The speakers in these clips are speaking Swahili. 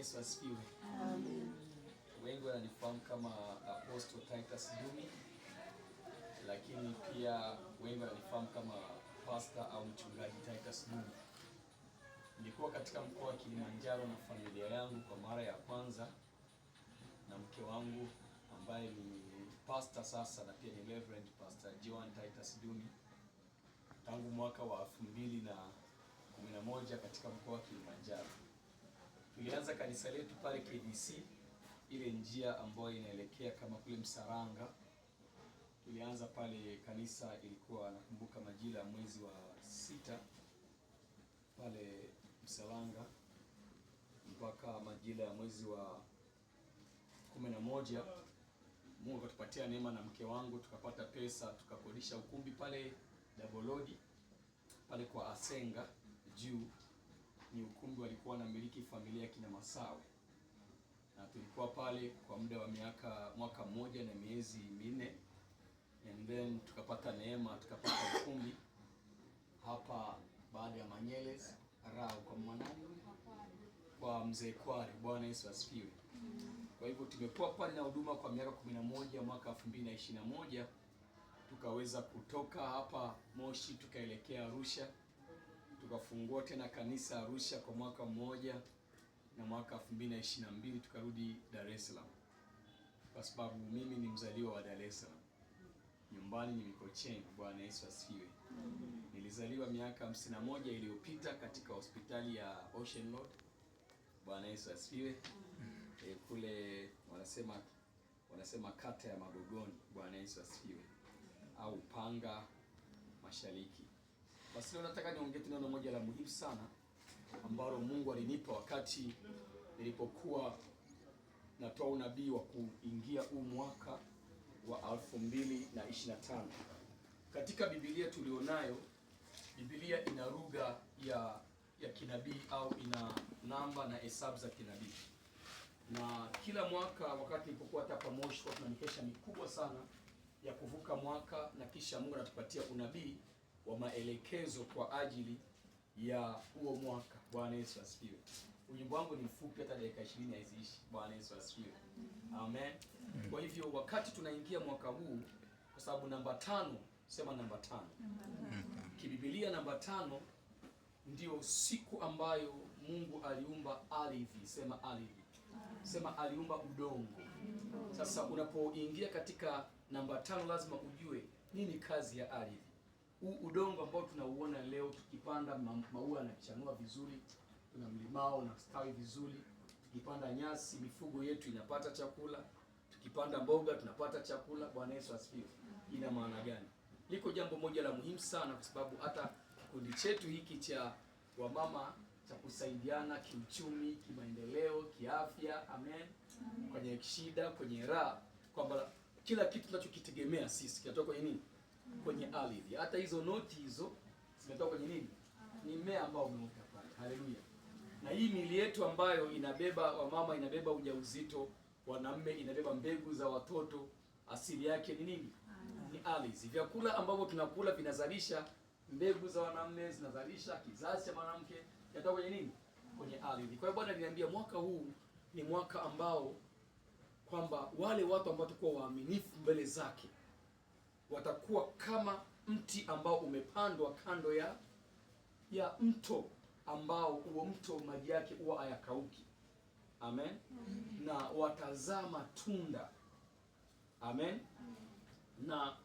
Yesu asifiwe. Amen. Wengi wananifahamu kama Apostle Titus Dumi, lakini pia wengi wananifahamu kama pastor au mchungaji Titus Dumi. Nilikuwa katika mkoa wa Kilimanjaro na familia yangu kwa mara ya kwanza na mke wangu ambaye ni pastor sasa na pia ni Reverend Pastor Joan Titus Dumi tangu mwaka wa 2011 katika mkoa wa Kilimanjaro. Tulianza kanisa letu pale KDC, ile njia ambayo inaelekea kama kule Msaranga. Tulianza pale kanisa, ilikuwa nakumbuka majira ya mwezi wa 6 pale Msaranga mpaka majira ya mwezi wa 11. Mungu akatupatia neema na mke wangu tukapata pesa tukakodisha ukumbi pale Dabolodi pale kwa Asenga juu, ni ukumbi walikuwa wanamiliki familia kina Masawe, na tulikuwa pale kwa muda wa mwaka mmoja na miezi 4, and then tukapata neema tukapata ukumbi hapa baada ya Manyeles Rao kwa mwanani kwa mzee Kware. Bwana Yesu asifiwe. Kwa hivyo tumekuwa pale na huduma kwa miaka 11. Mwaka 2021 tukaweza kutoka hapa Moshi tukaelekea Arusha, tukafungua tena kanisa Arusha kwa mwaka mmoja, na mwaka 2022 tukarudi Dar es Salaam, kwa sababu mimi ni mzaliwa wa Dar es Salaam, nyumbani ni Mikocheni. Bwana Yesu asifiwe. Nilizaliwa miaka 51 iliyopita katika hospitali ya Ocean Road. Bwana Yesu asifiwe. Kule wanasema kata ya Magogoni. Bwana Yesu asifiwe, au Panga Mashariki. Basi leo nataka niongee tu neno moja la muhimu sana ambalo Mungu alinipa wakati nilipokuwa natoa unabii wa kuingia huu mwaka wa 2025. Katika Biblia tulionayo, Biblia ina lugha ya kinabii au ina namba na hesabu za kinabii. Na kila mwaka wakati nilipokuwa hapa Moshi kwa tuna mikesha mikubwa sana ya kuvuka mwaka, na kisha Mungu anatupatia unabii wa maelekezo kwa ajili ya huo mwaka. Bwana Yesu asifiwe. Ujumbe wangu ni mfupi, hata dakika 20 haiziishi. Bwana Yesu asifiwe. Amen. Kwa hivyo wakati tunaingia mwaka huu, kwa sababu namba 5, sema namba 5. Kibibilia namba 5 ndio siku ambayo Mungu aliumba ardhi. Sema ardhi. Sema aliumba udongo. Sasa unapoingia katika namba 5 lazima ujue nini kazi ya ardhi. Huu udongo ambao tunauona leo tukipanda maua yanachanua vizuri, tuna mlimao unastawi vizuri, tukipanda nyasi mifugo yetu inapata chakula, tukipanda mboga tunapata chakula. Bwana Yesu asifiwe. Ina maana gani? Liko jambo moja la muhimu sana, kwa sababu hata kikundi chetu hiki cha wamama cha kusaidiana kiuchumi, kimaendeleo, kiafya, amen, kwenye shida, kwenye raha, kwamba kila kitu tunachokitegemea sisi kinatoka kwenye nini? Kwenye ardhi. Hata hizo noti hizo zimetoka kwenye nini? Ni mmea ambao umeota pale. Haleluya. Na hii miili yetu ambayo inabeba wamama, inabeba ujauzito, wanaume inabeba mbegu za watoto, asili yake ni nini? Ni ardhi. Vyakula ambavyo tunakula vinazalisha mbegu za wanaume, zinazalisha kizazi cha mwanamke, kinatoka kwenye nini? Kwenye ardhi. Kwa hiyo Bwana aliniambia mwaka huu ni mwaka ambao kwamba wale watu ambao watakuwa waaminifu mbele zake watakuwa kama mti ambao umepandwa kando ya mto ambao huo mto maji yake huwa hayakauki. Amen. Na watazaa matunda. Amen. Na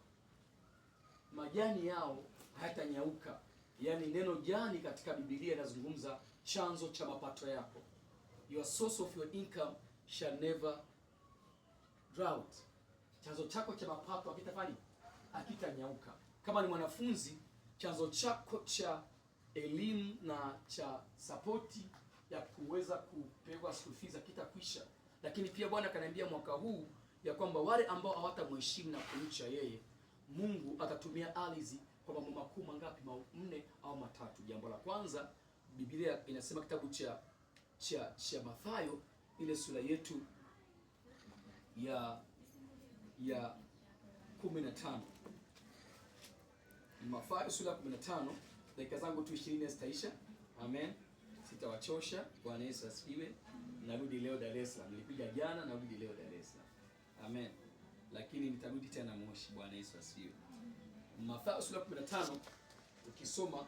majani yao hayatanyauka. Yaani neno jani katika Biblia inazungumza chanzo cha mapato yako. Your source of your income shall never drought. Chanzo chako cha mapato hakitafanya hakitanyauka. Kama ni mwanafunzi, chanzo chako cha elimu na cha sapoti ya kuweza kupewa school fees hakitakwisha. Lakini pia Bwana akaniambia mwaka huu ya kwamba wale ambao hawatamheshimu na kumcha yeye, Mungu atatumia ardhi kwa mambo makuu mangapi? 4 au 3. Jambo la kwanza, Biblia inasema kitabu cha Mathayo ile sura yetu ya 15. Mathayo sura ya 15, dakika zangu tu 20 zitaisha. Amen. Sitawachosha. Bwana Yesu asifiwe. Narudi leo Dar es Salaam. Nilikuja jana, narudi leo Dar es Salaam. Amen. Lakini nitarudi tena Moshi. Bwana Yesu asifiwe. Mathayo sura 15 ukisoma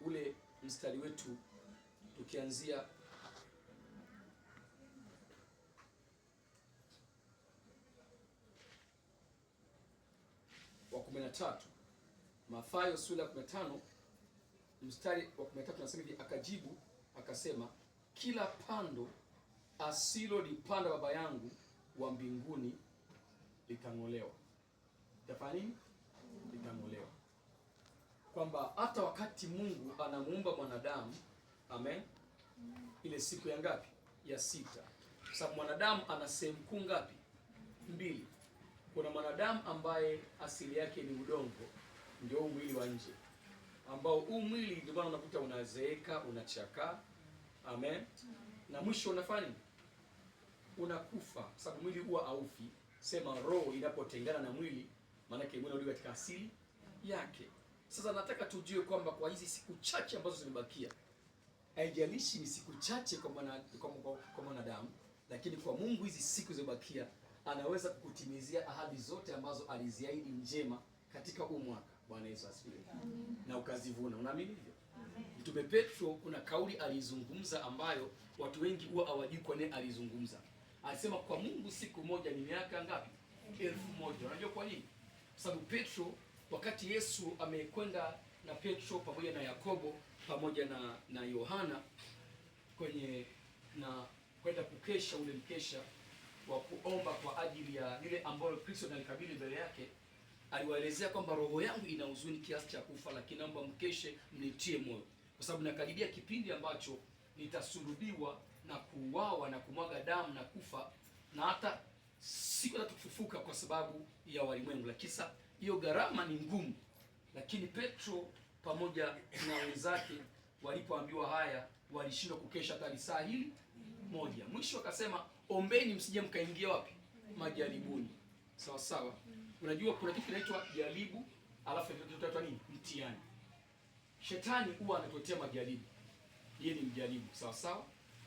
ule mstari wetu tukianzia wa 13. Mathayo sura ya 15 mstari wa 13 nasema hivi, akajibu akasema, kila pando asilolipanda Baba yangu wa mbinguni litang'olewa. Litafanya nini? Litang'olewa. Kwamba hata wakati Mungu anamuumba mwanadamu, amen, ile siku ya ngapi? Ya sita. Sababu mwanadamu ana sehemu kuu ngapi? Mbili. Kuna mwanadamu ambaye asili yake ni udongo, ndio huu mwili wa nje, ambao huu mwili ndio maana unakuta unazeeka, unachakaa, amen, na mwisho unafanya nini? Unakufa, kwa sababu mwili huwa haufi. Sema roho inapotengana na mwili, maana yake mwili unarudi katika asili yake. Sasa nataka tujue kwamba kwa hizi siku chache ambazo zimebakia, haijalishi ni siku chache kwa mwanadamu, lakini kwa Mungu hizi siku zimebakia anaweza kukutimizia ahadi zote ambazo aliziahidi njema katika huu mwaka. Bwana Yesu asifiwe. Na ukazivuna. Unaamini hivyo? Mtume Petro kuna kauli alizungumza ambayo watu wengi huwa hawajui kwa nini alizungumza. Alisema kwa Mungu siku moja ni miaka ngapi? 1000. Unajua kwa nini? Kwa sababu Petro, wakati Yesu amekwenda na Petro pamoja na Yakobo pamoja na Yohana kwenye na kwenda kukesha ule mkesha wa kuomba kwa ajili ya lile ambalo Kristo alikabili mbele yake, aliwaelezea kwamba roho yangu ina huzuni kiasi cha kufa, lakini naomba mkeshe mnitie moyo, kwa sababu nakaribia kipindi ambacho nitasulubiwa na kuuawa na kumwaga damu na kufa, na hata siku kufufuka kwa sababu ya walimwengu. Lakini sasa hiyo gharama ni ngumu. Lakini Petro pamoja na wenzake walipoambiwa haya, walishindwa kukesha hata saa hili moja. Mwisho akasema, ombeni msije mkaingia wapi? Majaribuni. Sawa sawa. Unajua kuna kitu kinaitwa jaribu, alafu kinaitwa nini? Mtihani. Shetani huwa anatuletea majaribu. Yeye ni mjaribu, sawa sawa?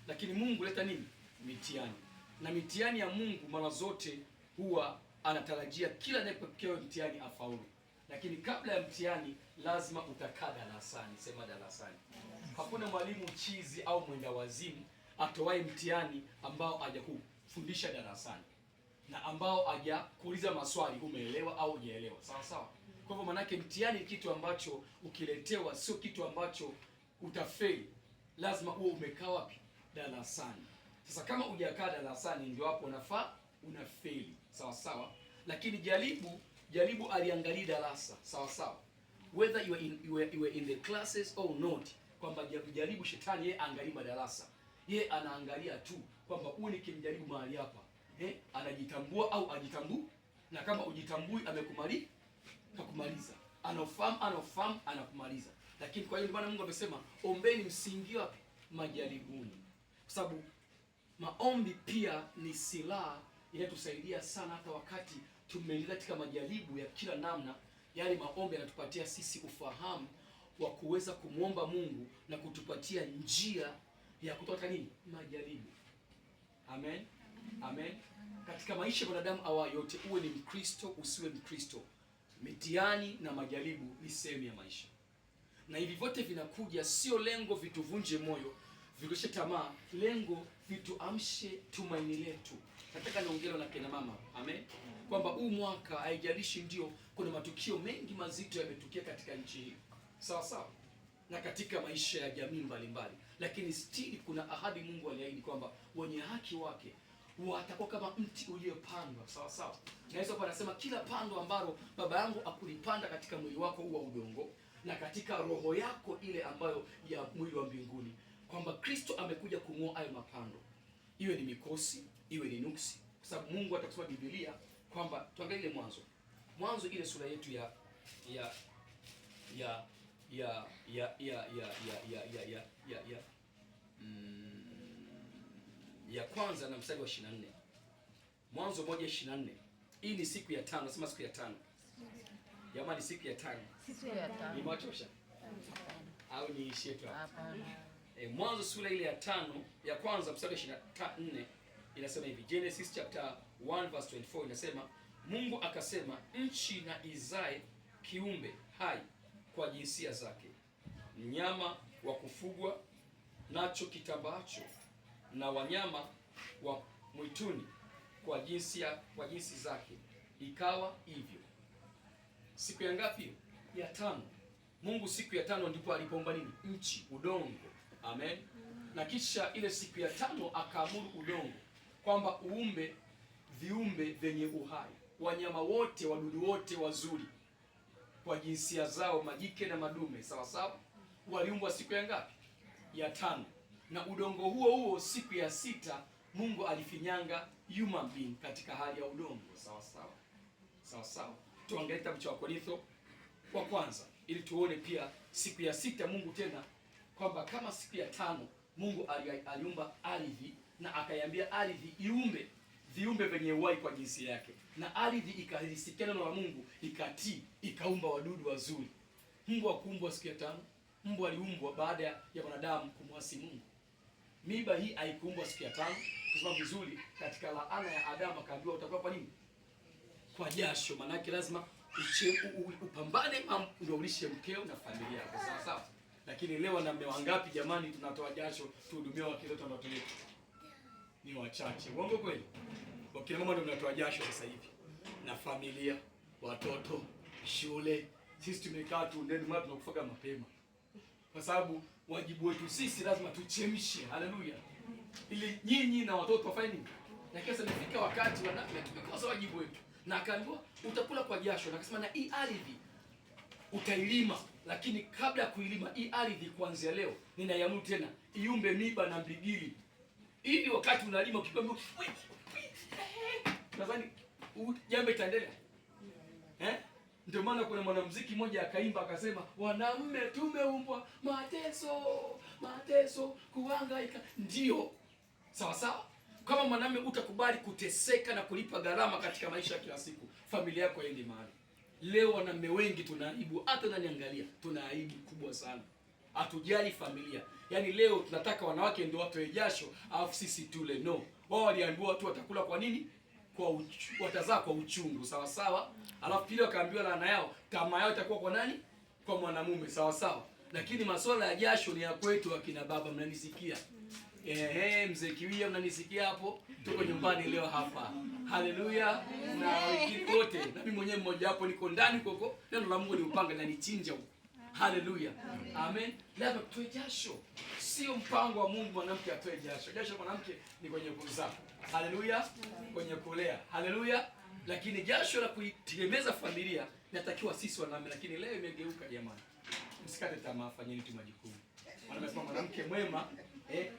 Lakini Mungu leta nini? Mitihani. Na mitihani ya Mungu mara zote huwa anatarajia kila anayepokea mtihani afaulu. Lakini kabla ya mtihani lazima utakaa darasani. Sema darasani. Hakuna mwalimu chizi au mwenda wazimu atowae mtihani ambao hajakufundisha darasani na ambao hajakuuliza maswali umeelewa au hujaelewa. Sawa sawa. Kwa hivyo manake mtihani ni kitu ambacho ukiletewa sio kitu ambacho utafeli. Lazima uwe umekaa wapi? Darasani. Sasa kama hujakaa darasani ndio hapo unafaa unafeli. Sawa sawa. Lakini jaribu aliangalia darasa. Sawa sawa. Whether you are in the classes or not, kwamba jaribu shetani yeye angalii madarasa. Yeye anaangalia tu kwamba huyu nikimjaribu mahali hapa, anajitambua au ajitambui, na kama ujitambui amekumaliza, kakumaliza. Anafahamu anakumaliza. Lakini kwa hiyo ndio maana Mungu amesema ombeni msiingie wapi? Majaribuni. Kwa sababu maombi pia ni silaha inatusaidia sana hata wakati tumeingia katika majaribu ya kila namna. Yaani maombi yanatupatia sisi ufahamu wa kuweza kumwomba Mungu na kutupatia njia ya kutoka nini? Majaribu. Amen. Amen. Katika maisha ya mwanadamu awa yote, uwe ni Mkristo usiwe Mkristo, mitihani na majaribu ni sehemu ya maisha. Na hivi vyote vinakuja, sio lengo vituvunje moyo, vikoshe tamaa, lengo vituamshe tumaini letu. Nataka niongee na kina mama. Amen. Kwamba huu mwaka haijalishi, ndio kuna matukio mengi mazito yametukia katika nchi hii. Sawa sawa. Na katika maisha ya jamii mbalimbali. Lakini still kuna ahadi Mungu aliahidi kwamba wenye haki wake watakuwa kama mti uliopandwa. Sawa sawa. Na Yesu hapa anasema kila pando ambalo baba yangu akulipanda katika mwili wako huwa udongo na katika roho yako ile ambayo ya mwili wa mbinguni, kwamba Kristo amekuja kung'oa hayo mapando, iwe ni mikosi, iwe ni nuksi. Kwa sababu Mungu atakusoma Biblia kwamba tuangalie Mwanzo ile sura yetu ya ya ya ya ya ya ya ya ya ya ya ya ya kwanza na mstari wa 24. Mwanzo 1:24. Hii ni siku ya tano, nasema siku ya tano. Jamani, siku ya tano. Siku ya tano. Nimewachosha? Au niishie tu hapo? Hapana. Mwanzo sura ile ya 5 ya kwanza mstari 24 inasema hivi. Genesis chapter 1 verse 24 inasema, Mungu akasema, nchi na izae kiumbe hai kwa jinsia zake, mnyama wa kufugwa nacho kitambaacho, na wanyama wa mwituni kwa jinsi zake. Ikawa hivyo. Siku ya ngapi? Ya 5. Mungu siku ya 5 ndipo alipoumba nini? Nchi, udongo. Amen. Na kisha ile siku ya 5 akaamuru udongo kwamba uumbe viumbe vyenye uhai, wanyama wote, wadudu wote wazuri kwa jinsia zao, majike na madume, sawa sawa. Waliumbwa siku ya ngapi? Ya 5. Na udongo huo huo siku ya 6 Mungu alifinyanga human being katika hali ya udongo, sawa sawa. Sawa sawa. Tuangalie kitabu cha Wakorintho wa kwanza ili tuone pia siku ya 6 Mungu tena, kwamba kama siku ya 5 Mungu aliumba ardhi na akaiambia ardhi iumbe viumbe vyenye uhai kwa jinsia yake, na ardhi ikalisikia neno la Mungu, ikatii, ikaumba wadudu wazuri. Mungu hakuumbwa siku ya 5. Mungu aliumbwa baada ya wanadamu kumwasi Mungu. Miba hii haikuumbwa siku ya 5, kwa sababu vizuri katika laana ya Adamu akaambiwa utakuwa kwa nini? Kwa jasho. Maana yake lazima upambane ndio ulishe mkeo na familia yako, sawa sawa. Lakini leo wanaume wangapi jamani tunatoa jasho tuhudumie wake zetu na watoto wetu? Ni wachache. Uongo kweli? Wakina mama ndio mnatoa jasho sasa hivi, na familia, watoto, shule. Sisi tumekaa tu ndani, mara tunakufaga mapema, kwa sababu wajibu wetu sisi lazima tuchemshe. Haleluya! Ili nyinyi na watoto wafanye nini? Lakini sasa imefika wakati wanaume tumekosa wajibu wetu, na akaambiwa utakula kwa jasho, na akasema na hii ardhi utailima, lakini kabla ya kuilima hii ardhi, kuanzia leo ninaiamuru tena iumbe miba na mbigili, ili wakati unalima ukipambwa, nadhani jambo itaendelea. Ndio maana kuna mwanamuziki mmoja akaimba akasema, wanaume tumeumbwa mateso, mateso, kuhangaika. Ndio. Sawa sawa. Kama mwanamume utakubali kuteseka na kulipa gharama katika maisha ya kila siku, familia yako haiendi mahali. Leo wanaume wengi tuna aibu, hata unaniangalia, tuna aibu kubwa sana. Hatujali familia. Yaani leo tunataka wanawake ndio watoe jasho, alafu sisi tule. No. Wao waliambiwa watu watakula kwa nini? Kwa watazaa kwa uchungu, sawa sawa. Alafu pili wakaambiwa laana yao, tamaa yao itakuwa kwa nani? Kwa mwanamume, sawa sawa. Lakini masuala ya jasho ni ya kwetu akina baba, mnanisikia? Ehe, mzee Kiwia mnanisikia hapo? Tuko nyumbani leo hapa. Haleluya. Na wengine wote, na mimi mwenyewe mmoja hapo niko ndani koko. Neno la Mungu ni upanga na nichinja huko. Haleluya. Amen. Lazima tutoe jasho. Sio mpango wa Mungu mwanamke atoe jasho. Jasho mwanamke ni kwenye kuzaa. Haleluya. Kwenye kulea. Haleluya. Lakini jasho la kuitegemeza familia inatakiwa sisi wanaume, lakini leo imegeuka jamani. Msikate tamaa, fanyeni tu majukumu. Wanasema mwanamke mwema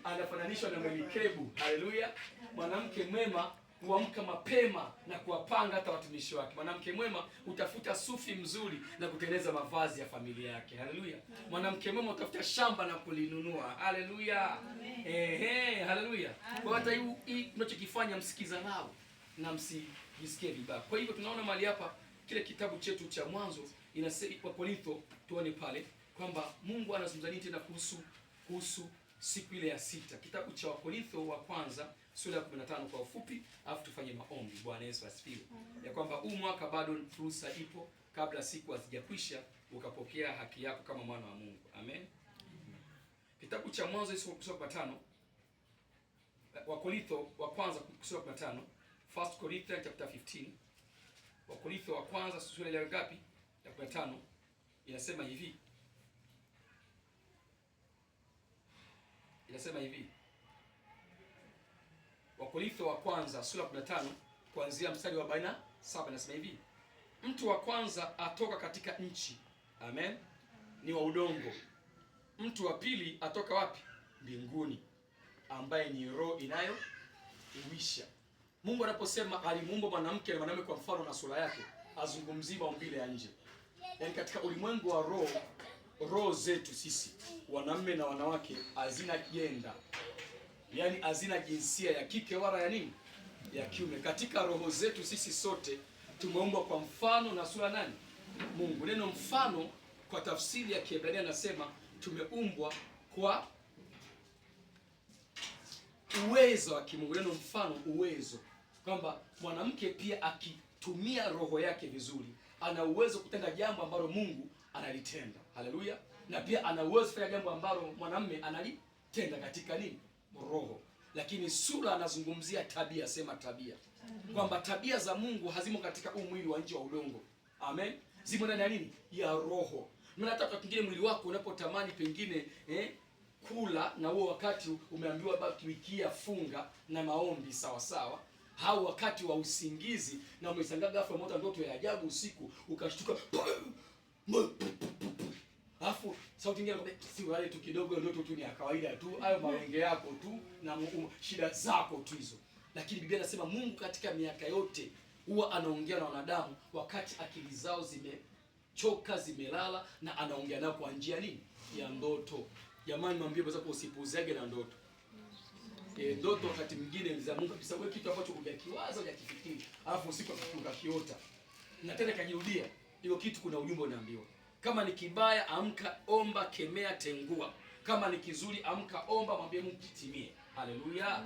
anafananishwa na melikebu. Haleluya. Mwanamke mwema huamka mapema na kuwapanga hata watumishi wake. Mwanamke mwema utafuta sufi mzuri na kutengeneza mavazi ya familia yake. Haleluya. Mwanamke mwema utafuta shamba na kulinunua. Haleluya. Ehe, haleluya. Kwa hata hii tunachokifanya msikizanao na msijisikie vibaya. Kwa hivyo tunaona mahali hapa kile kitabu chetu cha Mwanzo inasema kwa Korintho, tuone pale kwamba Mungu anazungumza nini tena kuhusu siku ile ya 6. Kitabu cha Wakorintho wa kwanza sura ya 15 kwa ufupi, alafu tufanye maombi. Bwana Yesu asifiwe. Ya kwamba huu mwaka bado fursa ipo, kabla siku hazijakwisha ukapokea haki yako kama mwana wa Mungu. Amen. Kitabu cha Mwanzo sura ya 15, Wakorintho wa kwanza sura ya 15, 1 Corinthians chapter 15. Wakorintho wa kwanza sura ya ngapi? Ya 15 inasema hivi. Inasema hivi. Wakorintho wa kwanza sura 15 kuanzia mstari wa 47 inasema hivi. Mtu wa kwanza atoka katika nchi. Amen. Ni wa udongo. Mtu wa pili atoka wapi? Mbinguni, ambaye ni roho inayouisha. Mungu anaposema alimuumba mwanamke na mwanamume kwa mfano na sura yake, azungumzii maumbile ya nje. Yaani katika ulimwengu wa roho, roho zetu sisi wanaume na wanawake hazina jenda. Yaani hazina jinsia ya kike wala ya nini? Ya kiume. Katika roho zetu sisi sote tumeumbwa kwa mfano na sura nani? Mungu. Neno mfano kwa tafsiri ya Kiebrania anasema tumeumbwa kwa Uwezo wa kimungu, neno mfano, uwezo, kwamba mwanamke pia akitumia roho yake vizuri ana uwezo kutenda jambo ambalo Mungu analitenda. Haleluya! Na pia ana uwezo kufanya jambo ambalo mwanamume analitenda katika nini? Roho. Lakini sura anazungumzia tabia, sema tabia, kwamba tabia za Mungu hazimo katika huu mwili wa nje wa udongo. Amen, zimo ndani ya nini? Ya roho. Maana hata wakati mwingine mwili wako unapotamani pengine kula, na huo wakati umeambiwa baki wikia funga na maombi sawa sawa, au wakati wa usingizi na umeshangaa ghafla umeota ndoto ya ajabu usiku ukashtuka, alafu sauti nyingine inakwambia si wale tu kidogo, ndoto tu ni ya kawaida tu, hayo mawenge yako tu na shida zako tu hizo. Lakini Biblia inasema Mungu katika miaka yote huwa anaongea na wanadamu wakati akili zao zimechoka, zimelala, na anaongea nao kwa njia nini? Ya ndoto. Jamani, mwambie mwenzako usipuuziage na ndoto. Ndoto wakati mwingine za Mungu kabisa, wewe kitu ambacho hujakiwaza hujakifikiri, alafu usiku ukakiota na tena kajirudia hiyo kitu, kuna ujumbe unaambiwa. Kama ni kibaya, amka, omba, kemea, tengua. Kama ni kizuri, amka, omba, mwambie Mungu kitimie. Haleluya,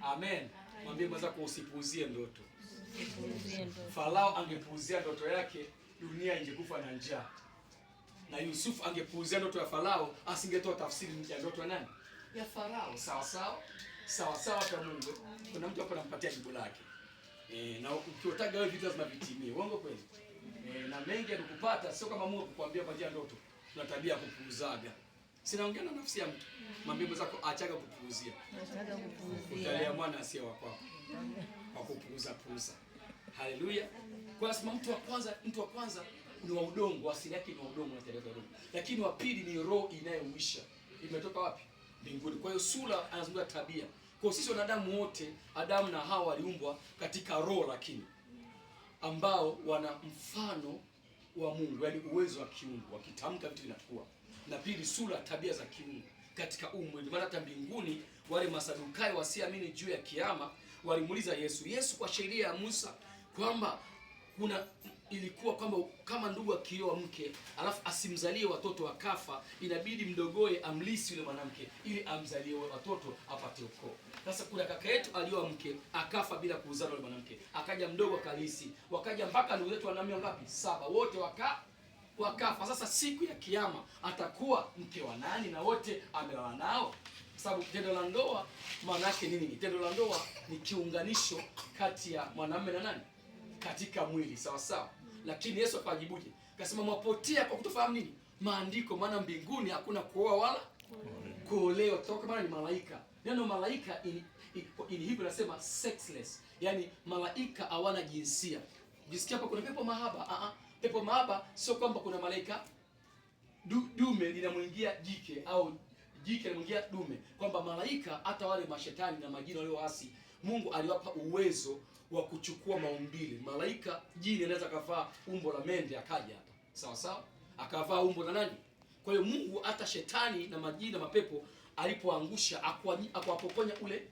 amen. Mwambie mwenzako usipuuzie ndoto. Farao angepuuzia ndoto yake, dunia ingekufa na njaa. Na Yusufu angepuuzia ndoto ya Farao, asingetoa tafsiri ya ndoto ya nani? Ya Farao. Sawa sawa, sawa sawa kwa Mungu. Kuna mtu hapo anampatia jibu lake. Na ukiotaga wewe vitu lazima vitimie. Uongo kweli? Na mengi yakukupata sio kama Mungu akukwambia kwa njia ya ndoto. Una tabia ya kupuuzaga. Sinaongea na nafsi ya mtu. Mwambie mwenzako achaga kupuuzia. Achaga kupuuzia. Utalia mwana asiye wa kwako. Kwa kupuuza puuza. Haleluya. Kwa sababu mtu wa kwanza ni wa udongo, asili yake ni wa udongo na tabia ya udongo. Lakini wa pili ni roho inayouisha. Imetoka wapi? Mbinguni. Kwa hiyo sura anazungumza tabia. Kwa sisi wanadamu wote, Adamu na Hawa waliumbwa katika roho, lakini ambao wana mfano wa Mungu, yani uwezo wa kiungu, wakitamka vitu vinakuwa. Na pili, sura, tabia za kiungu katika umwili. Maana hata mbinguni wale Masadukayo wasiamini juu ya kiama walimuuliza Yesu kwa sheria ya Musa kwamba kuna ilikuwa kwamba kama ndugu akioa mke alafu asimzalie watoto akafa, inabidi mdogoe amlisi yule mwanamke ili amzalie watoto apate ukoo. Sasa kuna kaka yetu alioa mke akafa bila kuzaa yule mwanamke, akaja mdogo akalisi, wakaja mpaka ndugu zetu wanaume wangapi? 7, wote wakafa. Sasa siku ya kiyama atakuwa mke wa nani na wote amelala nao? Sababu tendo la ndoa maana yake nini? Tendo la ndoa ni kiunganisho kati ya mwanamume na nani? Katika mwili, sawa sawa. Lakini Yesu akajibuje? Akasema mwapotea kwa kutofahamu nini? Maandiko, maana mbinguni hakuna kuoa wala kuolewa. Kutoka maana ni malaika. Neno malaika in Hebrew nasema sexless. Yaani malaika hawana jinsia. Jisikia hapa kuna pepo mahaba. Pepo mahaba sio kwamba kuna malaika dume linamuingia jike au jike linamuingia dume, kwamba malaika hata wale mashetani na majini walioasi Mungu aliwapa uwezo wa kuchukua maumbile. Malaika jini anaweza akavaa umbo la mende akaja hapa, sawa sawa, akavaa umbo la nani? Kwa hiyo Mungu hata shetani na majini na mapepo alipoangusha akawapokonya ule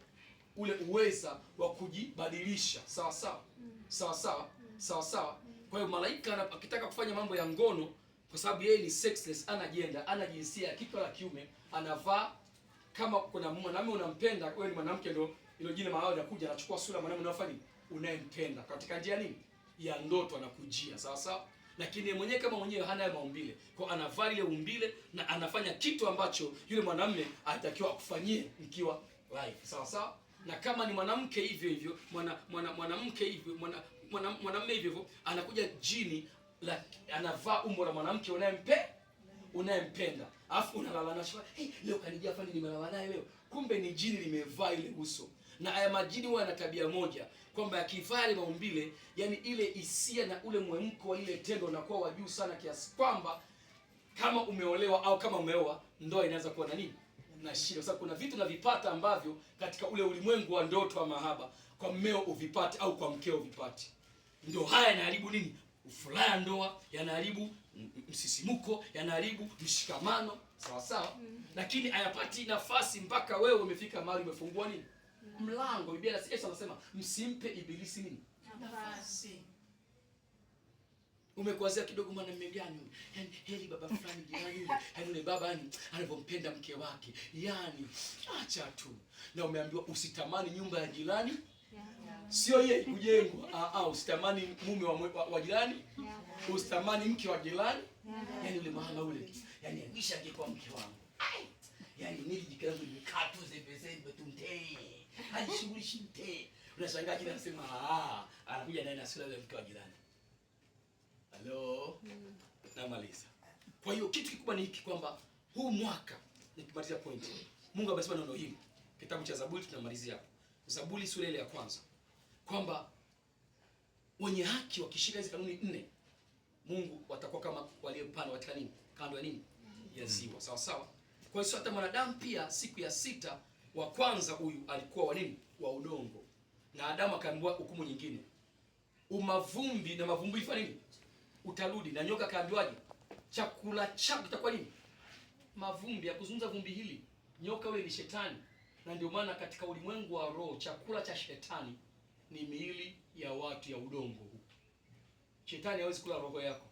uweza wa kujibadilisha, sawa sawa, sawa sawa, sawa sawa. Kwa hiyo malaika akitaka kufanya mambo ya ngono, kwa sababu yeye ni sexless, ana jenda, ana jinsia ya kike wala kiume, anavaa kama kuna mwanamume unampenda wewe ni mwanamke, ndio ilo jina maana anakuja anachukua sura mwanamume unayofanya unayempenda katika njia nini ya ndoto, anakujia, sawa sawa. Lakini mwenyewe kama mwenyewe hana ya maumbile, kwa anavaa ile umbile na anafanya kitu ambacho yule mwanamume anatakiwa akufanyie mkiwa live, sawa sawa. Na kama ni mwanamke hivyo hivyo, mwanamke hivyo, mwanamume hivyo hivyo, anakuja jini la, anavaa umbo la mwanamke unayempenda, alafu unalala naye, hey, leo kanijia fani nimelala naye leo, kumbe ni jini limevaa ile uso. Na haya majini huwa yana tabia moja kwamba yakivaa ile maumbile, yani ile hisia na ule mwemko wa ile tendo unakuwa wa juu sana kiasi kwamba kama umeolewa au kama umeoa, ndoa inaanza kuwa na nini? Na shida. Sababu kuna vitu navipata ambavyo katika ule ulimwengu wa ndoto wa mahaba kwa mmeo uvipate au kwa mkeo uvipate. Ndio haya yanaharibu nini? Furaha ya ndoa, yanaharibu msisimuko, yanaharibu mshikamano, sawa sawa. Lakini hayapati nafasi mpaka wewe umefika mahali umefungua nini? Mlango. Biblia Yesu anasema msimpe ibilisi nini? Nafasi. Umekuanzia kidogo mwanamume gani huyu? Yaani heri baba fulani jirani yule. Yaani Yaani yule baba yani anavyompenda mke wake, yani acha tu. Na umeambiwa usitamani nyumba ya jirani, sio yeye kujengwa. Usitamani mume wa jirani, usitamani mke wa jirani. Yaani yule mama ule, yani wisha angekuwa mke wangu. Yaani mimi jikaangu nimekaa tu zembe zembe tu mtee. Hajishughulishi mtee. Unashangaa jina anasema anakuja naye na sura ya mke wa jirani. Hello. Namaliza. Kwa hiyo kitu kikubwa ni hiki kwamba huu mwaka nikimalizia point. Mungu amesema neno hili. Kitabu cha Zaburi tunamalizia hapo. Zaburi sura ile ya kwanza. Kwamba wenye haki wakishika hizi kanuni 4, Mungu watakuwa kama waliopandwa katika nini? Kando ya nini? Ya ziwa. Sawa sawa. Kwa hiyo hata mwanadamu pia siku ya 6 wa kwanza huyu alikuwa wa nini? Wa udongo. Na Adamu akaambiwa hukumu nyingine. Umavumbi na mavumbi ifanye nini? Utarudi. Na nyoka akaambiwaje? Chakula chako kitakuwa nini? Mavumbi. Ya kuzungumza vumbi hili, nyoka yule ni shetani. Na ndio maana katika ulimwengu wa roho chakula cha shetani ni miili ya watu ya udongo huu. Shetani hawezi kula roho yako.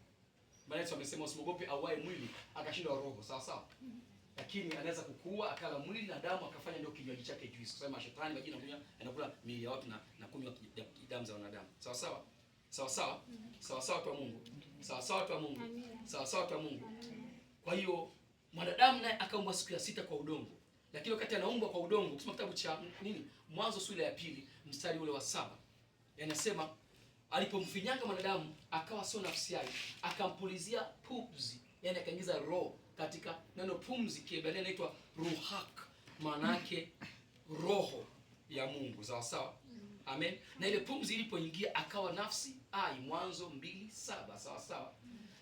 Maana Yesu amesema usimwogope awaye mwili akashindwa roho. Sawa sawa. Lakini anaweza kukua akala mwili na damu akafanya ndio kinywaji chake juice. Kwa sababu shetani majina anakunywa, anakula miili ya watu na kunywa damu za wanadamu. Sawa sawa. Sawa sawa. Sawa sawa kwa Mungu. Sawa sawa kwa Mungu. Sawa sawa kwa Mungu. Kwa hiyo mwanadamu naye akaumbwa siku ya 6 kwa udongo. Lakini wakati anaumbwa kwa udongo, kusoma kitabu cha nini? Mwanzo sura ya 2 mstari ule wa 7. Yanasema alipomfinyanga mwanadamu akawa sio nafsi yake, akampulizia pumzi, yani akaingiza roho katika neno pumzi. Kiebrania inaitwa ruhak, maana yake roho ya Mungu. Sawa sawa. Amen. Na ile pumzi ilipoingia akawa nafsi ai. Mwanzo 2:7. Sawa sawa.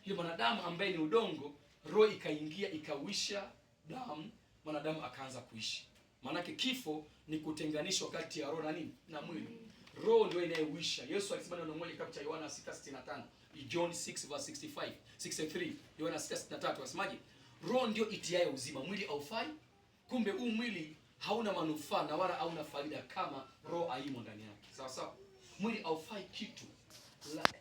Yule mwanadamu ambaye ni udongo, roho ikaingia ikawisha damu, mwanadamu akaanza kuishi. Maana yake kifo ni kutenganishwa kati ya roho na nini? Na mwili. Roho ndio inayewisha. Yesu alisema neno moja kitabu cha Yohana 6:65, John 6 verse 65, 63, Yohana 6:63 anasemaje? Roho ndio itiaye uzima, mwili haufai. Kumbe huu mwili hauna manufaa na wala hauna faida kama roho haimo ndani yake. Sawa sawa. Mwili haufai kitu.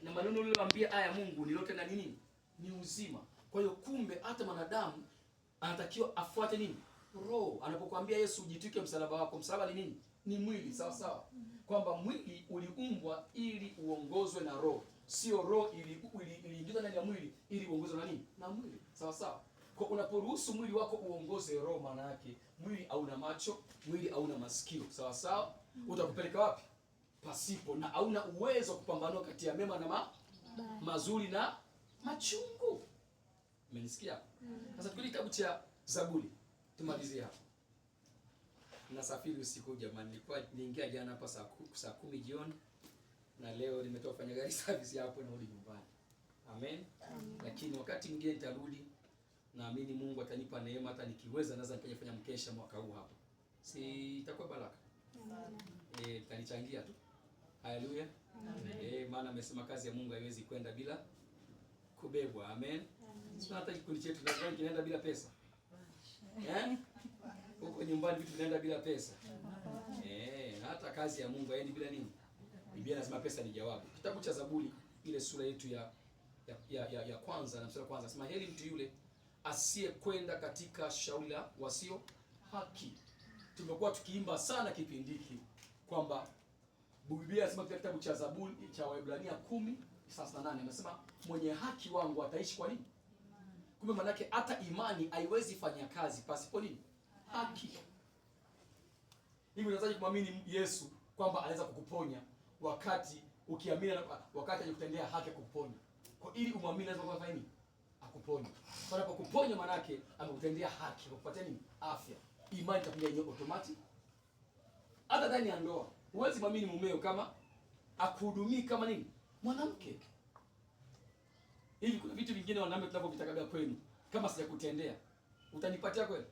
Na maneno niliyoambia haya Mungu ni lote na nini? Ni uzima. Kwa hiyo kumbe hata mwanadamu anatakiwa afuate nini? Roho. Anapokuambia Yesu ujitwike msalaba wako, msalaba ni nini? Ni mwili. Sawa sawa. Kwamba mwili uliumbwa ili uongozwe na roho. Sio roho iliingizwa ndani ya mwili ili uongozwe na nini? Na mwili. Sawa sawa. Kwa unaporuhusu mwili wako uongoze roho, maana yake mwili hauna macho, mwili hauna masikio. Sawa sawa. Utakupeleka wapi? Pasipo, na hauna uwezo wa kupambanua kati ya mema na mazuri na machungu. Umenisikia? Sasa tukuli kitabu cha Zaburi tumalizie hapo. Nasafiri usiku jamani, nilikuwa niingia jana hapa saa 10 jioni na leo nimetoka kufanya gari service hapo na narudi nyumbani. Amen. Lakini wakati mwingine nitarudi, naamini Mungu atanipa neema, hata nikiweza naweza nikaja kufanya mkesha mwaka huu hapa. Si itakuwa baraka? Mtanichangia tu. Haleluya. Maana amesema kazi ya Mungu haiwezi kwenda bila kubebwa. Amen. Sio hata kikundi chetu tunadhani kinaenda bila pesa. Huko nyumbani vitu vinaenda bila pesa. Hata kazi ya Mungu haiendi bila nini? Biblia inasema pesa ni jawabu. Kitabu cha Zaburi ile sura yetu ya kwanza na mstari wa kwanza nasema heri mtu yule asiyekwenda katika shauri la wasio haki. Tumekuwa tukiimba sana kipindi hiki kwamba Biblia inasema katika kitabu cha Zaburi cha Waebrania 10:38 anasema mwenye haki wangu ataishi kwa nini? Kumbe manake hata imani haiwezi fanya kazi pasipo nini? Haki. Hivi unawezaje kumwamini Yesu kwamba anaweza kukuponya wakati ukiamini wakati hajakutendea haki kukuponya? Kwa ili umwamini lazima kwanza nini? Akuponye. Kwa anapokuponya manake amekutendea haki, kukupatia nini? Afya. Imani itakuja yenyewe automatic. Hata ndani ya ndoa huwezi mwamini mumeo kama akuhudumii kama nini? Mwanamke. Hivi kuna vitu vingine wanaume tunavyovitakaga kwenu, kama sijakutendea utanipatia kweli?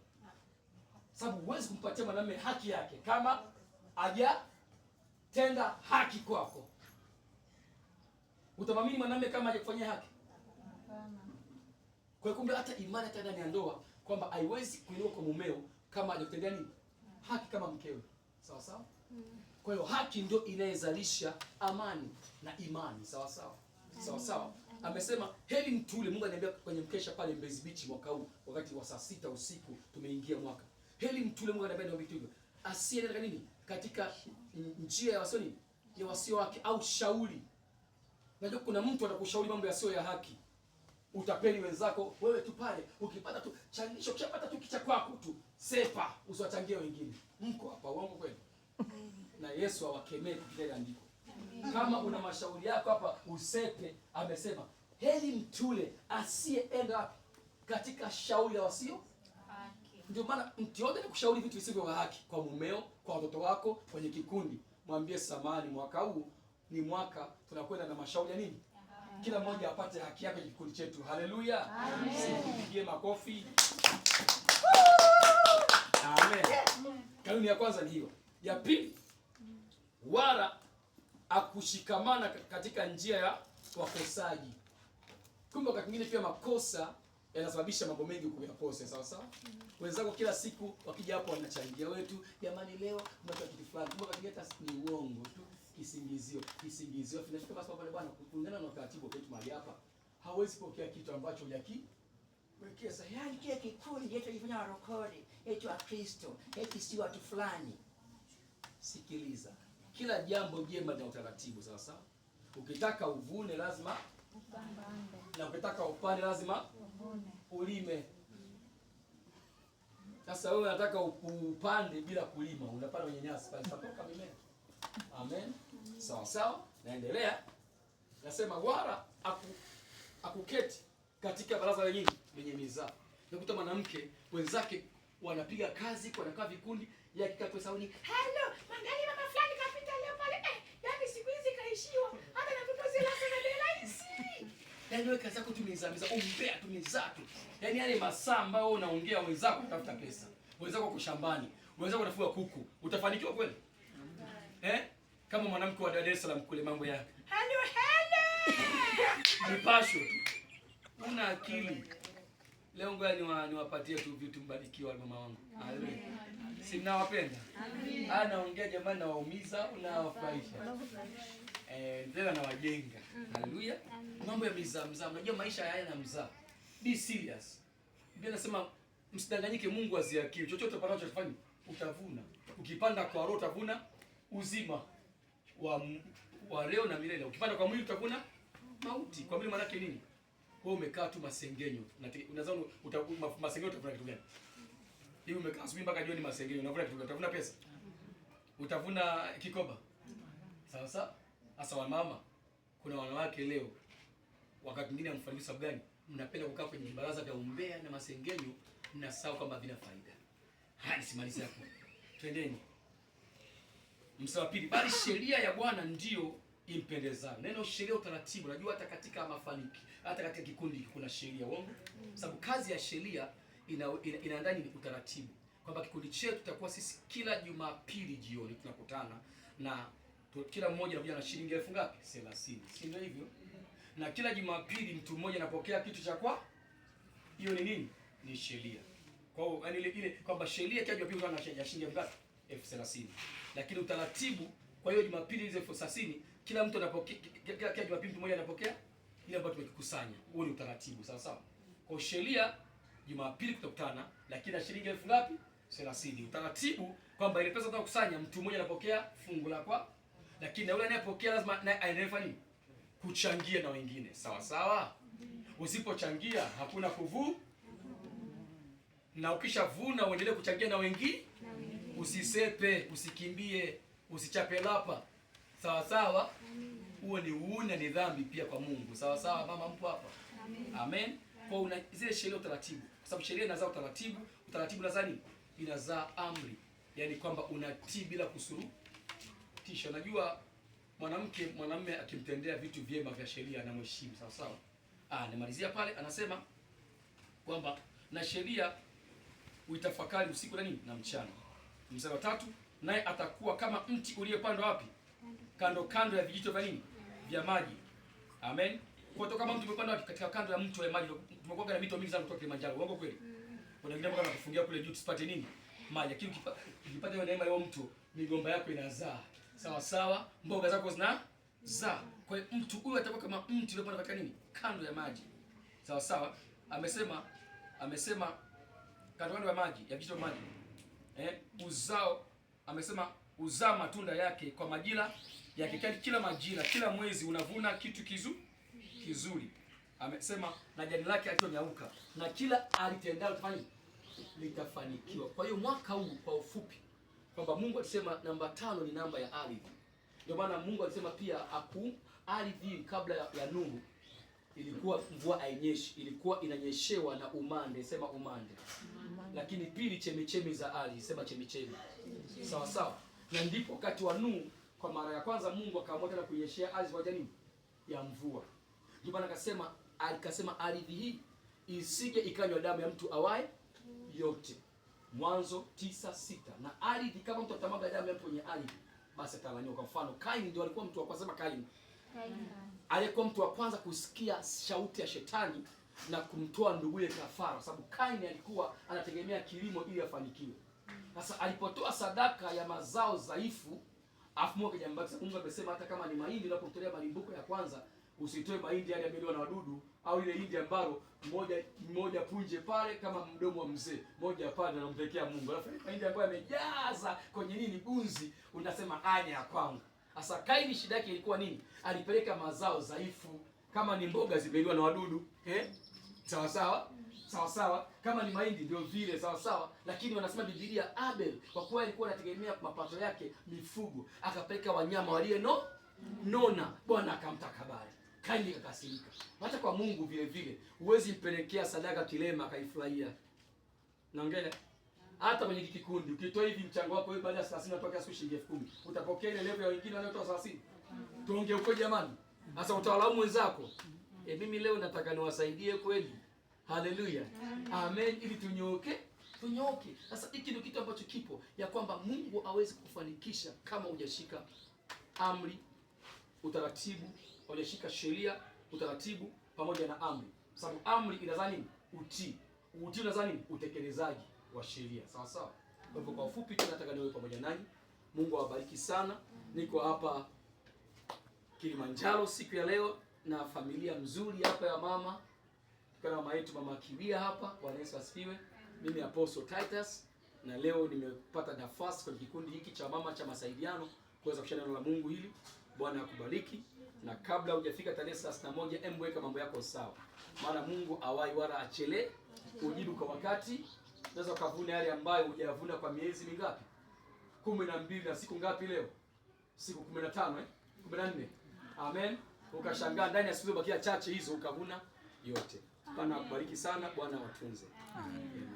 Sababu huwezi kumpatia mwanamume haki yake kama hajatenda haki kwako. Utamwamini mwanamume kama hajakufanyia haki? Hapana. Kwa kumbe hata imani hata ndani ya ndoa kwamba haiwezi kuinuka kwa mumeo kama hajakutendea nini? Haki kama mkewe. Sawa sawa? Kwa hiyo haki ndio inayezalisha amani na imani. Sawa sawa? Sawa sawa? Amesema heri mtu ule, Mungu ananiambia kwenye mkesha pale Mbezi Beach mwaka huu wakati wa saa 6 usiku tumeingia mwaka. Heri mtu ule, Mungu ananiambia niombe kitu. Asiye katika nini? Katika njia ya wasio nini? Ya wasio wake au shauri. Najua kuna mtu atakushauri mambo yasiyo ya haki. Utapeli wenzako, wewe tu pale ukipata tu changisho, ukishapata tu kicha kwako tu, sepa, usiwachangie wengine. Mko hapa uongo kweli? Na Yesu awakemee kupitia ile andiko. Kama una mashauri yako hapa usepe. Amesema heri mtule asiyeenda wapi? Katika shauri la wasio Haki. Ndio maana mtu yote anakushauri vitu visivyo vya haki, kwa mumeo, kwa watoto wako, kwenye kikundi, mwambie samani, mwaka huu ni mwaka tunakwenda na mashauri ya nini? Kila mmoja apate haki yake kwenye kikundi chetu. Haleluya. Simpigie makofi. Amen. Kanuni ya kwanza ni hiyo. Ya pili, wala akushikamana katika njia ya wakosaji. Kumbe wakati mwingine pia makosa yanasababisha mambo mengi kuyakosa, sawa sawa? Wenzako kila siku wakija hapo wanachangia wetu, jamani leo tumetoa kitu fulani. Kumbe wakati mwingine hata ni uongo tu, kisingizio, kisingizio. Tunashika basi pale bwana, kulingana na utaratibu wetu mahali hapa, hawezi pokea kitu ambacho hujakiwekeza. Yaani kile kikundi yetu ilifanya warokole, yetu wa Kristo, eti si watu fulani. Sikiliza, kila jambo jema lina utaratibu, sawa sawa? Ukitaka uvune lazima na ukitaka upande lazima ulime. Sasa wewe unataka upande bila kulima, unapanda kwenye nyasi pale itatoka mimea. Amen. Sawa sawa, naendelea. Nasema wala akuketi katika baraza lenye lenye mizaa. Nakuta mwanamke wenzake wanapiga kazi, wanakaa vikundi, yeye akikaa kwa sauni, Hello, mangali mama fulani kapita leo pale. Yani siku hizi kaishiwa. Hata na mtoto zile sana bei rahisi. Yaani wewe kazi yako tu mizaa, mizaa, umbea tu mizaa tu. Yaani yale masaa ambayo wewe unaongea wenzako kutafuta pesa, wenzako wako shambani, wenzako wanafuga kuku, utafanikiwa kweli? Kama mwanamke wa Dar es Salaam kule mambo ya Hello, hello. mipasho tu. Una akili. Leo ngoja niwapatie tu vitu mbarikiwa mama wangu. Amen. Si mnawapenda? Amen. Naongea jamani, nawaumiza, unawafurahisha. Tena nawajenga. Haleluya. Mambo ya mizaa mzaa, unajua maisha haya na mzaa. Be serious. Biblia inasema msidanganyike, Mungu aziakiwe. Chochote upatacho utafanya, utavuna. Ukipanda kwa roho utavuna uzima wa leo na milele. Ukipanda kwa mwili utavuna mauti. Kwa mwili maana yake nini? Wewe umekaa tu masengenyo. Unadhani masengenyo utavuna kitu gani? Hivi umekaa asubuhi mpaka jioni masengenyo, unavuna kitu gani? Utavuna pesa? Utavuna kikoba? Sawa sawa? Sasa wamama, kuna wanawake leo wakati mwingine hamfanikiwi sababu gani? Mnapenda kukaa kwenye baraza vya umbea na masengenyo, mnasahau kwamba vina faida. Haya, nisimalize hapo. Twendeni. Mstari wa pili, bali sheria ya Bwana ndiyo impendezayo. Neno sheria, utaratibu. Unajua hata katika mafanikio, hata katika kikundi kuna sheria, uongo? Sababu kazi ya sheria inaandaa nini? Utaratibu. Kwamba kikundi chetu tutakuwa sisi kila Jumapili jioni tunakutana na kila mmoja anakuja na shilingi elfu ngapi? 30. Si ndio hivyo? Na kila Jumapili mtu mmoja anapokea kitu cha kwa. Hiyo ni nini? Ni sheria. Kwa hiyo yani ile kwamba sheria kila Jumapili una shilingi elfu ngapi? 30,000. Lakini utaratibu, kwa hiyo Jumapili hizo 30,000 kila mtu anapokea, kila Jumapili mtu mmoja anapokea ile ambayo tumekikusanya. Huo ni utaratibu, sawa sawa. Kwa sheria Jumapili tutakutana lakini na shilingi elfu ngapi? 30. Utaratibu kwamba ile pesa tunakusanya mtu mmoja anapokea fungu la kwa, lakini na yule anayepokea lazima naye aendelee kufanya nini? Kuchangia na wengine. Sawa sawa? Usipochangia hakuna kuvu. Na ukishavuna uendelee kuchangia na wengine. Usisepe, usikimbie, usichape lapa. Sawa sawa? Huo ni uuna, ni dhambi pia kwa Mungu. Sawa sawa, mama mpo hapa? Amen. Amen. Kwa una zile sheria utaratibu. Kwa sababu sheria inazaa utaratibu, utaratibu unazaa nini? Inazaa amri. Yaani kwamba unatii bila kusurutisha. Unajua mwanamke mwanamume akimtendea vitu vyema vya sheria anamheshimu, sawa sawa. Nimalizia pale anasema kwamba na sheria uitafakari usiku na nini? Na mchana. Mstari wa 3, naye atakuwa kama mti uliopandwa wapi? Kando kando ya vijito vya nini? Vya maji. Amen. Kwa hiyo kama mtu umepandwa wapi? Katika kando ya mto wa maji. Tumekuwa na mito mingi sana kutoka Kilimanjaro. Uongo kweli? Kuna wengine mpaka wanakufungia kule juu tusipate nini? Maji. Lakini ukipata hiyo neema ya mto, migomba yako inazaa. Sawa sawa, mboga zako zina Zaa. Kwa hiyo mtu huyu atakuwa kama mti uliopandwa katika nini? Kando ya maji. Sawa sawa. Amesema kando kando ya maji, ya vijito maji. Uzao, amesema uzaa matunda yake kwa majira yake. Yaani kila majira, kila mwezi unavuna kitu kizuri. Amesema na jani lake halitonyauka, na kila alitendalo litafanya litafanikiwa. Kwa hiyo mwaka huu kwa ufupi kwamba Mungu alisema namba 5 ni namba ya ardhi. Ndio maana Mungu alisema pia ardhi kabla ya Nuhu ilikuwa mvua hainyeshi, ilikuwa inanyeshewa na umande, sema umande. Lakini pili, chemichemi za ardhi, sema chemichemi. Sawa sawa. Na ndipo wakati wa Nuhu kwa mara ya kwanza Mungu akaamua tena kunyeshea ardhi kwa nini? Ya mvua. Ndio maana akasema ardhi hii isije ikanywa damu ya mtu awaye yote. Mwanzo 9:6. Na ardhi, kama mtu atamwaga damu ya mtu kwenye ardhi, basi atalaniwa. Kwa mfano Kaini ndio alikuwa mtu wa kwanza, sema Kaini. Alikuwa mtu wa kwanza kusikia shauti ya shetani na kumtoa nduguye kafara, kwa sababu Kaini alikuwa anategemea kilimo ili afanikiwe. Sasa alipotoa sadaka ya mazao dhaifu, afu Mungu akajambia, Mungu amesema hata kama ni mahindi unapotolea malimbuko ya kwanza, usitoe mahindi yale yameliwa na wadudu au ile hindi ambalo moja punje pale kama mdomo wa mzee, moja pale anampelekea Mungu. Alafu mahindi ambayo yamejaza kwenye nini bunzi, unasema anya ya kwangu. Sasa Kaini shida yake ilikuwa nini? Alipeleka mazao dhaifu, kama ni mboga zimeliwa na wadudu, Sawa sawa? Sawa sawa. Kama ni mahindi ndio vile, sawa sawa. Lakini wanasema Biblia, Abel kwa kuwa alikuwa anategemea mapato yake mifugo, akapeleka wanyama walio nona, Bwana akamtakabali. Kaini akakasirika. Hata kwa Mungu vile vile, huwezi mpelekea sadaka kilema akaifurahia. Naongea? Hata kwenye kikundi ukitoa hivi mchango wako wewe, baada ya 30 unatoa kiasi shilingi 10,000. Utapokea ile level ya wengine wanaotoa 30. Tuongee uko jamani. Sasa utawalaumu wenzako. Mimi leo nataka niwasaidie kweli. Haleluya. Amen, ili tunyooke, tunyooke. Sasa hiki ndio kitu ambacho kipo ya kwamba Mungu hawezi kufanikisha kama hujashika amri, utaratibu, hujashika sheria, utaratibu pamoja na amri. Sababu amri inazaa nini? Utii. Utii unazaa nini? Utekelezaji wa sheria. Sawa sawa. Kwa hivyo kwa ufupi tu nataka niwe pamoja nanyi. Mungu awabariki sana. Niko hapa Kilimanjaro siku ya leo na familia mzuri hapa ya mama. Tuko na mama yetu Mama Kiwia hapa. Bwana Yesu asifiwe. Mimi Apostle Titus, na leo nimepata nafasi kwenye kikundi hiki cha mama cha masaidiano kuweza kushare neno la Mungu hili. Bwana akubariki. Na kabla hujafika tarehe 31, hebu weka mambo yako sawa. Maana Mungu awai wala achele ujibu kwa wakati. Unaweza ukavuna yale ambayo hujavuna kwa miezi mingapi? 12 na siku ngapi leo? Siku 15 14. Amen. Ukashangaa ndani ya siku zilizobakia chache hizo ukavuna yote. Bwana akubariki sana, Bwana awatunze. Amen.